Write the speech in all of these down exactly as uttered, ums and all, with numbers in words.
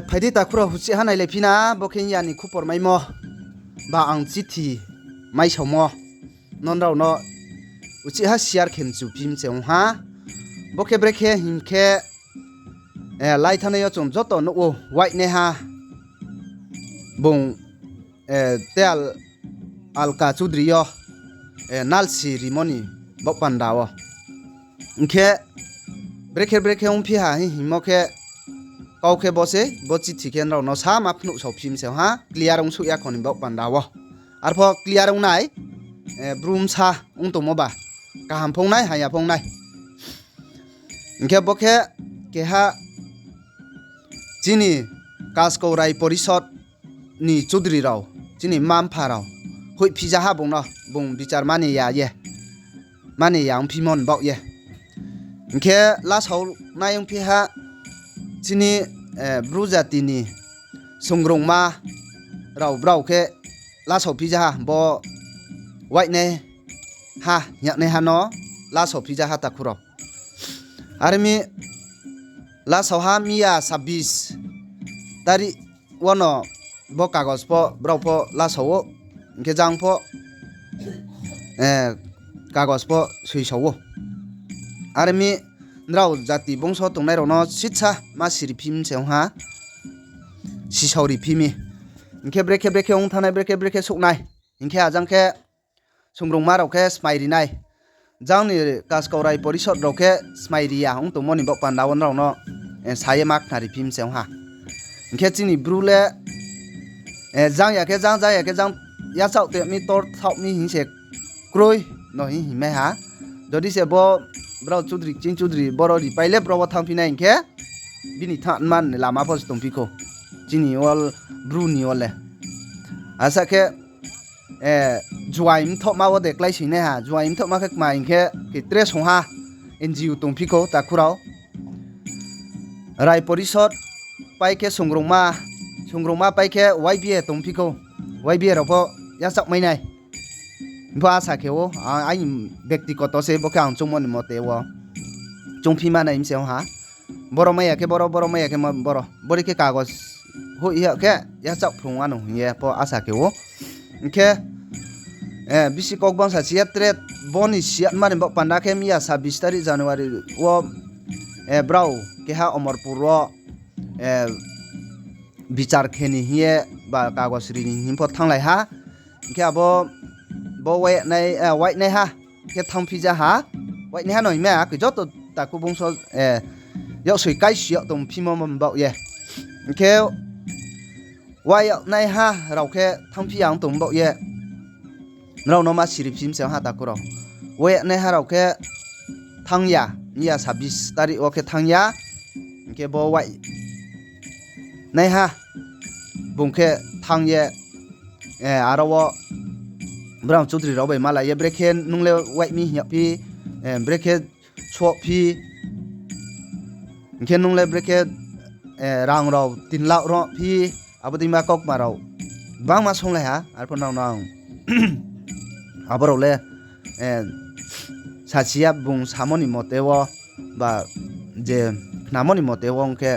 Phai di takhu rao, uchih ha nailaiphi na, bo khe ya ni khupor maimo, ba ang chithi maisaomo no nrao no uchih ha share khe mchu phi mi se ong ha. Bo khe brekhe hing khe, lai thanngnai yo chung joto nuh ou, wainaiha bung, te al, Alka Chudri yo, nalsi rimo ni baoh panda wo. Hing khe brekhe brekhe ongphi ha hing hingmo khe, kau khe bo se, bo chithi khe nrao no sa ma phnuh sao phi mi se ong ha, clear ongsouh ya kho ni baoh panda wo. Arpho clear ong nai, bru bsa ong tongmo ba, kaham pho ong nai, hamya pho ong nai. Hing khe bo khe keha chini Kaskau Rai Porisod ni chudri rao, chini mma-mpha rao hoihphi ja ha bung no, bung bichar mani ya ye, mani ya ongphimo ni baoh ye. Hing khe lasao nai ongphi ha chini Bru jati ni sungrungma rao brao khe lasao phi ja ha, bo wainaiha, yagnaiha no lasao phi ja ha takhu rao. Are mi lasao ha miya sabis tari wo no bo kagos pho brao pho lasao ou, hing khe jang pho kagos pho soisao ou. Are mi nrao jati bongso tongnai rao no sitsa ma siriphi mi se ong ha, sisao riphi mi. Hing khe brekhe brekhe ong thanngnai, brekhe brekhe souhnai. Hing khe ajang khe sungrungma rao khe smai ri nai. Jang ni Kaskau Rai Porisod rao khe smai ri ya ong tongmo ni baoh panda wo nrao no sa ye ma khnariphi mi se ong ha. Hing khe chini Bru le jang ya khe jang, jang ya khe jang, yachaoh te mi tor thaoh mi hing se kroi no hing hingmai ha. Jodi se bo brao chudri, ching chudri, boro ripai le bro wo thanngphi nai hing khe, bini thanngma ni lama pho se tongphi khou. Chini wo, Bru ni wo le. Asa khe, juaing mthohma wo de kláisoingnai ha, juaing mthohma khe kma hing khe, khe tre song ha, N G O tongphi khou takhu rao. Rai Porisod pai khe sungrungma, sungrungma pai khe Y B A tongphi khou, Y B A rao pho yachaohmai nai. Bo asa khe ou, aini bektigoto se, bo khe ang choungmo ni mote wo choungphi ma nai mi se ong ha. Boro mai ya khe boro, boro mai ya khe boro. Bori khe kagos hoih ya khe yachaoh phrung ano hing ye pho asa khe ou. Hing khe, bisi kau bangsa si ya tre, bo ni si ya mani baoh panda khe miya sabis tari January wo, brao keha Omorpur wo bichar khe ni hing ye ba kagos ri ni hing pho thannglai ha. Hing khe abo bo wainaiha khe thanngphi ja ha. Wainaiha no hingmai ha, khe joto takhu bongso, yaksoi kaisi yag tongphimo baoh ye. Hing khe wainaiha rao khe thanngphi ya ong tong baoh ye. Nrao no ma siriphi mi se ong ha takhu rao. Wainaiha rao khe thanng ya, miya sabis tari wo khe thanng ya. Hing khe bo wainaiha bung khe thanng ye, aro wo brao chudri rao bai malai ye, brekhe nung le waih mi hing yagphi, brekhe sohphi, hing khe nung le brekhe rang rao tin lakh ro phi, abo dei ma kaukma rao gbangma songlai ha, arpho nrao no ang abo rao le sasi ya bung samo ni mote wo, ba je khnamo ni mote wo ong khe,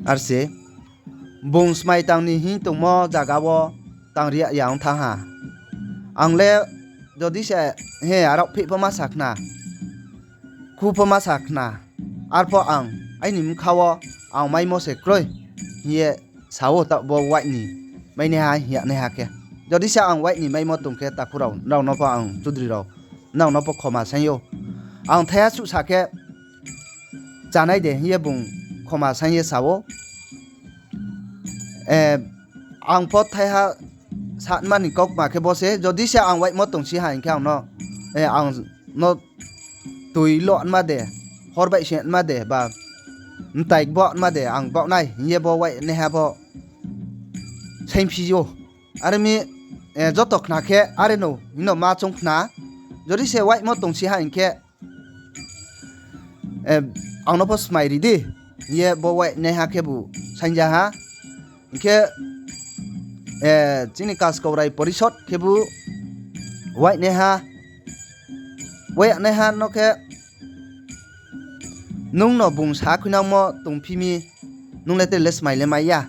ar se bung smai tang ni hing tongmo zaga wo tang ri ya ong thanng ha. Ang le jodi se, he, arao phih pho ma sa khna, khu pho ma sa khna, arpho ang aini bkha wo ang maimo se kroi hing ye sa ou, taoh bo waih ni mainaiha hing yagnaiha khe. Jodi se ang waih ni maimo tong khe takhu rao, nrao no pho ang chudri rao, nrao no pho khoma saing ou. Ang thaiha suhsa khe chánai de hing ye bung khoma saing ye sa ou. Ang pho thaiha sa nma ni kaukma khe bo se, jodi se ang waihmo tongsi ha hing khe ang no, ang no toi lo nma de, hor baih se nma de, ba mtai gbo nma de, ang baoh nai hing ye bo wainaiha pho saingphi ou. Are mi, joto khna khe are no hing no ma choung khna. Jodi se waihmo tongsi ha hing khe, ang no pho smai ri di hing ye bo wainaiha khebu saingja ha. Hing khe, chini Kaskau Rai Porisod khebu wainaiha, wainaiha no khe nung no bung sa khuinangmo tongphi mi, Nung le tre le smai le mai ya.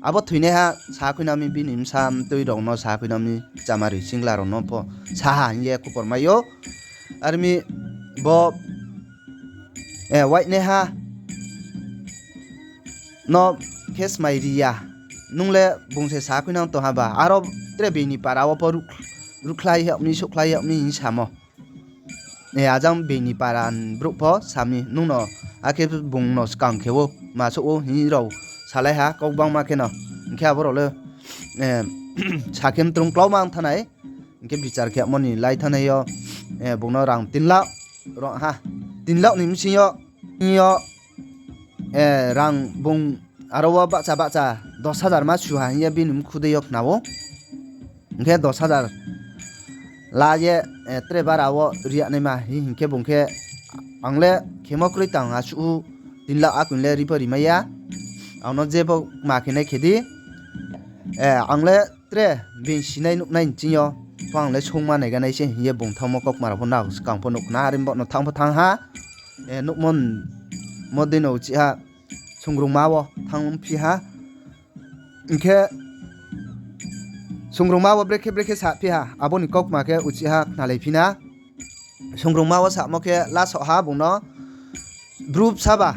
Abo thoinaiha sa khuinang mi bini bsa mtui rao no sa khuinang mi chamari singla rao no pho sa ha hing ye khupor mai ou. Are mi bo, eh, wainaiha no khe smai ri ya. Nung le bung se sa khuinang tong ha ba. Aro tre bini para wo pho ruh-, ruhkhlai yag mi, souhkhlai yag mi hing samo. Eh, ajang bini para ni brouh pho sa mi, nung no akhe bung no skang khe ou, ma souh ou hing rao salai ha, kau gbangma khe no. Hing khe abo rao le, eh, sa khe mtrung klauma ong thanng nai. Hing khe bichar khe yagmo ni lai thanng nai yo, eh, bung no rang tin lakh ro ha. Tin lakh ni bsing yo, yo, eh, rang bung aro wo bahcha bahcha dos hajar ma su ha hing ye bini mkhu dei yo khna ou. Hing khe dos hajar la ye, eh, tre bara wo ri yag naima hing, hing khe bung khe, ang le khemo kroi tang asuh tin lakh akun le ri pho ri mai ya. Ang no je pho kma khe nai khe di. Eh, ang le tre bini sinai nuhnai ni ching yo pho ang le sungma naiga nai se hing ye bung thanngmo kaukma rao pho nrao skang pho nuh khna, are bo no thanng pho thanng ha. Eh, nuhmo, mo dei no uchih ha, sungrungma wo thanngphi ha. Hing khe sungrungma wo brekhe brekhe saphi ha, abo ni kaukma khe uchih ha khnalaiphi na. Sungrungma wo samo khe lasaoh ha bung no, Bru bsa ba,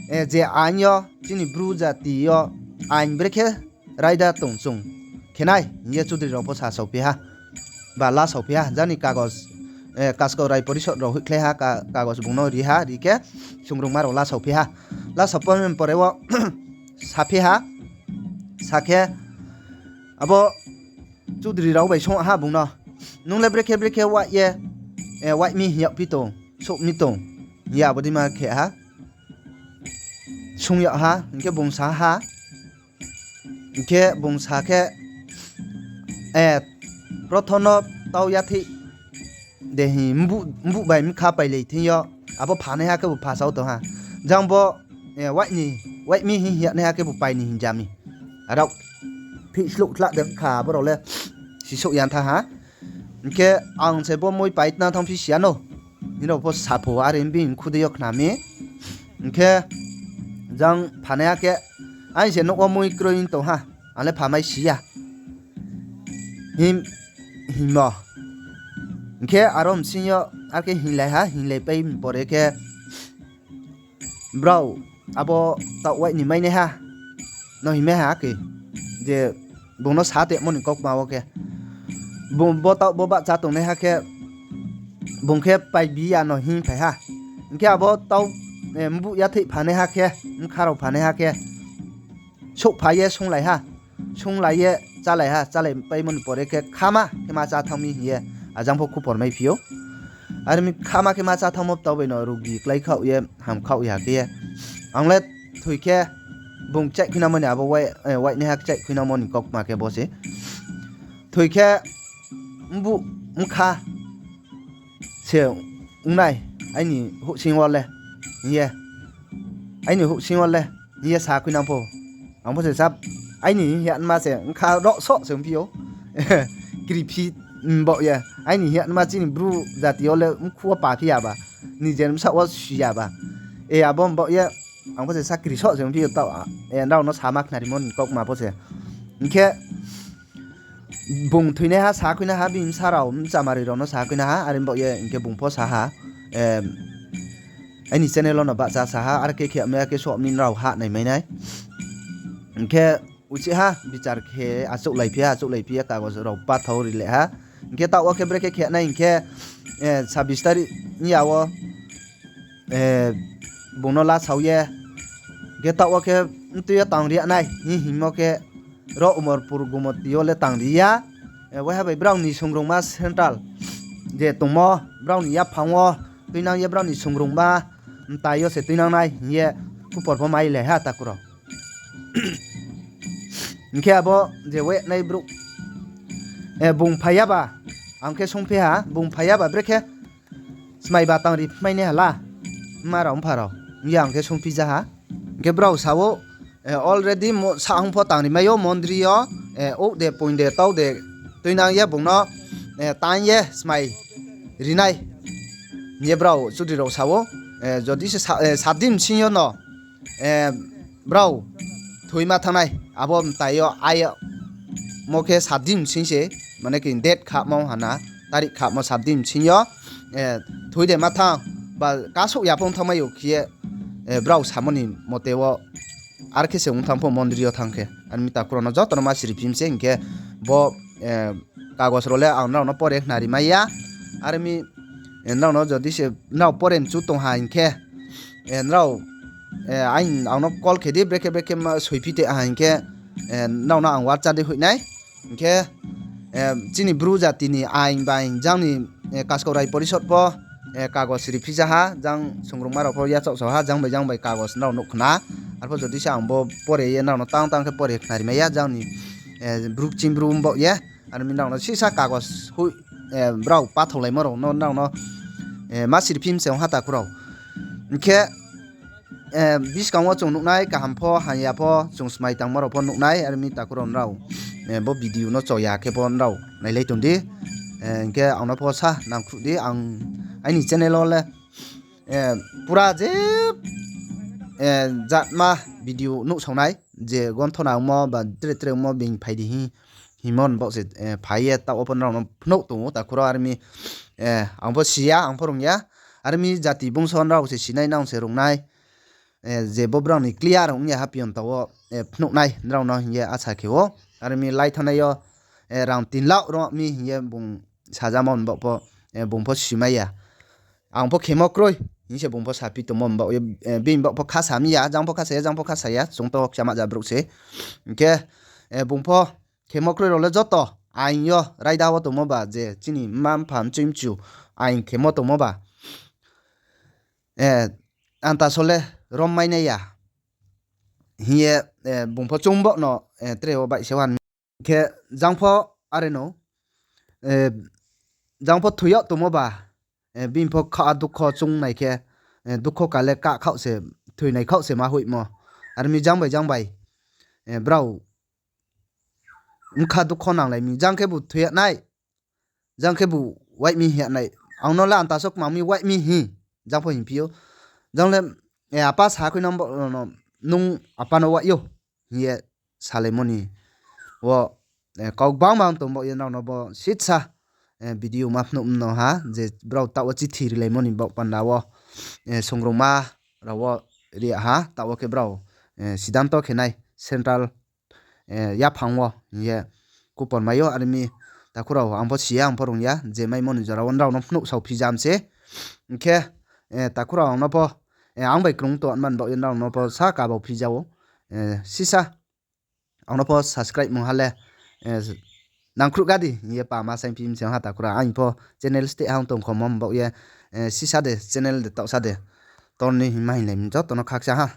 eh, je ain yo, chini Bru jati yo ain brekhe raida tong chung khe nai hing ye chudri rao pho sasaophi ha. Ba lasaophi ha, jani kagos, eh, Kaskau Rai Porishod rao hoihkhlai ha, ka-, kagos bung no ri ha, ri khe sungrungma rao lasaophi ha. Lasaophi pore wo saphi ha, sa khe abo chudri rao bai sung ha bung no, nung le brekhe brekhe wai ye, eh, wai mi hing yagphi tong, souh mi tong, hing ye abo dei ma khe ha. Sung yag ha, hing khe bung sa ha. Hing khe bung sa khe, eh, prothom no tau yatheih de hing, mbuh, mbuh bai bkha pailai thing yo, abo phanaiha khebu phasao tong ha. Jang bo, eh, wai ni, wai mi hing hing yagnaiha khebu pai ni hing ja mi. Arao thih slouh tlah de bkha abo rao le sisouh ya thanng ha. Hing khe ang se bo moi pai tna thanngphi si ya no. Nrao pho sapho, are bini mkhu dei yo khna mi. Hing khe jang phanaiha khe, aini se nouh wo moi kroi tong ha, ang le phamai si ya. Hing, hingmo. Hing khe aro bsing yo, are khe hinglai ha, hinglaipai pore khe, brao, abo taoh wai ni mainaiha no hingmai ha khe, je bung no sa tongmo ni kaukma wo khe, bung bo taoh bo bahcha tongnaiha khe, bung khe paibi ya no hingphai ha. Hing khe abo taoh, eh, mbuh yatheih phanaiha khe, bkha rao phanaiha khe, souhphai ye sunglai ha. Sunglai ye chálai ha, chálaipaimo ni pore khe khama khe ma chá thanng mi hing ye ajang pho khupor maiphi ou. Are mi khama khe ma chá thanngmo tau bai no rugi klái khaoh ye, ham khaoh ya khe ye. Ang le thoi khe bung kchaih khuinangmo ni abo wai, eh, wainaiha kchaih khuinangmo ni kaukma khe bo se. Thoi khe mbuh bkha se ong nai aini houhsing wo le, hing ye. Aini houhsing wo le, hing ye sa khuinang pho. Ang pho se sa, aini hing ye ma se, bkha rohsoh se ongphi ou. Kriphi, mbaoh ye. Aini hing ye ma chini Bru jati yo le mkhu wo paphi ya ba. Nije bsaoh wo si ya ba. E abo mbaoh ye, ang pho se sa krisoh se ongphi ou taoh, eh, nrao no sama khnarimo ni kaukma pho se. Hing khe, bung thoinaiha sa khuinaiha, bini bsa rao, bchamari rao no sa khuinaiha, are baoh ye hing khe bung pho sa ha, aini channel wo no bahcha sa ha, are khe khe mai ya khe soh mi nrao ha naimai nai. Hing khe uchih ha bichar khe achouhlaiphi ha, achouhlaiphi ye kagos rao pathao ri le ha. Hing khe taoh wo khe brekhe khe nai hing khe, eh, sabis tarik ni ya wo, eh, bung no lasao ye, hing khe taoh wo khe mtui yo tang ri ya nai hing hingmo khe, ro Umorpur Gumoti yo le tang ri ya. Eh, waiha bai brao ni sungrungma central je tongmo, brao ni yaphang wo tuinang ye brao ni sungrungma mtai yo se tuinang nai hing ye khupor pho mai le ha takhu rao. Hing khe abo je wainai brouh, eh, bung phai ya ba, ang khe sungphi ha, bung phai ya ba brekhe smai ba tang ri mai nai ha la, mma rao mpha rao, hing ye ang khe sungphi ja ha. Hing khe brao sa ou, eh, already mo-, sahang pho tang ri mai ou mondri yo, eh, ouh de, poing de, tau de, tuinang ye bung no, eh, tang ye smai ri nai hing ye brao chudri rao sa ou, eh, jodi se sa-, eh, sat din bsing yo no, eh, brao thoi ma thanng nai, abo mtai yo aimo khe sat din bsing se, mane khe date khamo hana, tarik khamo sat din bsing yo, thoi de ma thanng, ba kasouh ya pho ong thanngmai ou khe ye, brao samo ni mote wo, are khe se ong thanng pho mondri yo thanng khe. Are mi takhu rao no joto no ma siri phim se hing khe, bo kagos rao le ang nrao no pore khnari mai ya. Are mi nrao no jodi se nrao pore mchu tong ha hing khe, nrao ang no call khe di, brekhe brekhe ma soiphi te ha hing khe, nrao no ang WhatsApp di hoih nai. Hing khe, chini Bru jati ni aing baing jang ni Kaskau Rai Porisod pho, kagos riphi ja ha, jang songrungma rao pho yachaoh sao ha, jang bai jang bai kagos nrao nuh khna. Arpho jodi se ang bo pore ye nrao no tang tang khe pore khnari mai ya, jang ni Bru kching Bru mbaoh ye. Are mi nrao no sisa kagos hoih, brao pathaolaimo rao no nrao no ma siri phim se ong ha takhu rao. Hing khe, buskang wo chung nuh nai, kaham pho, hamya pho, chung smai tangmo rao pho nuh nai, are mi takhu rao nrao bo video no cho ya khe pho nrao nailai tong di. Hing khe ang no pho sa nangkhruh di, ang aini channel wo le pura je jatma video nuhsao nai, je gonthona ongmo ba tre tre ongmo being phai di hing, hingmo ni baoh se phai ye taoh wo pho nrao no phnuh tong ou takhu rao. Are mi ang pho si ya, ang pho rung ya, are mi jati bungso nrao se sinai, nang se rung nai. Je bo brao ni clear ong ya ha pion taoh wo phnuh nai nrao no hing ye asa khe ou. Are mi lai thanngnai yo rang tin lakh ro mi hing ye bung sajamo ni baoh pho, bung pho simai ya. Ang pho khemo kroi hing se bung pho saphi tongmo ni baoh ye, bini baoh pho khasa mi ya, jang pho khasa ya, jang pho khasa ya, chung to kchama ja brouh se. Hing khe, bung pho khemo kroi rao le joto aing yo raida wo tongmo ba, je chini mma mpha mchoi mchu aing khemo tongmo ba, anta so le rom mai nai ya hing ye, bung pho chung baoh no tre wo baih se wan khe, jang pho are no, jang pho thoi yag tongmo ba, bini pho kha dukho chung nai khe, dukho kale kah khaoh se, thoinai khaoh se ma hoihmo. Are mi jang bai jang bai brao bkha dukho nanglai mi, jang khebu thoi yag nai, jang khebu waih mi hing yag nai. Ang no le anta so kmang mi waih mi hing, jang pho hingphi ou. Jang le, apa sa khui nang bo, nung apa no waih ou hing ye salaimo ni wo, kau gbang bang tong baoh ye nrao no bo sitsa video ma phnuh mno ha, je brao taoh wo chithi rilaimo ni baoh panda wo, songrungma rao wo ri ha, taoh wo khe brao sidanto khe nai central yaphang wo hing ye kupon mai ou. Are mi takhu rao ang pho si ya, ang pho rung ya, je maimo ni jora wo nrao no phnuh sao phi jam se. Hing khe, takhu rao ang no pho, ang bai krung tong man baoh ye nrao no pho sa kabau phi ja ou. Sisa ang no pho subscribe mung ha le nangkhruh ga di hing ye pama saing phi mi se ha takhu rao. Ang pho channel steh ha tong kho mo baoh ye, sisa de channel de taohsa de tor ni hingma hinglai mi joto no khakcha ha.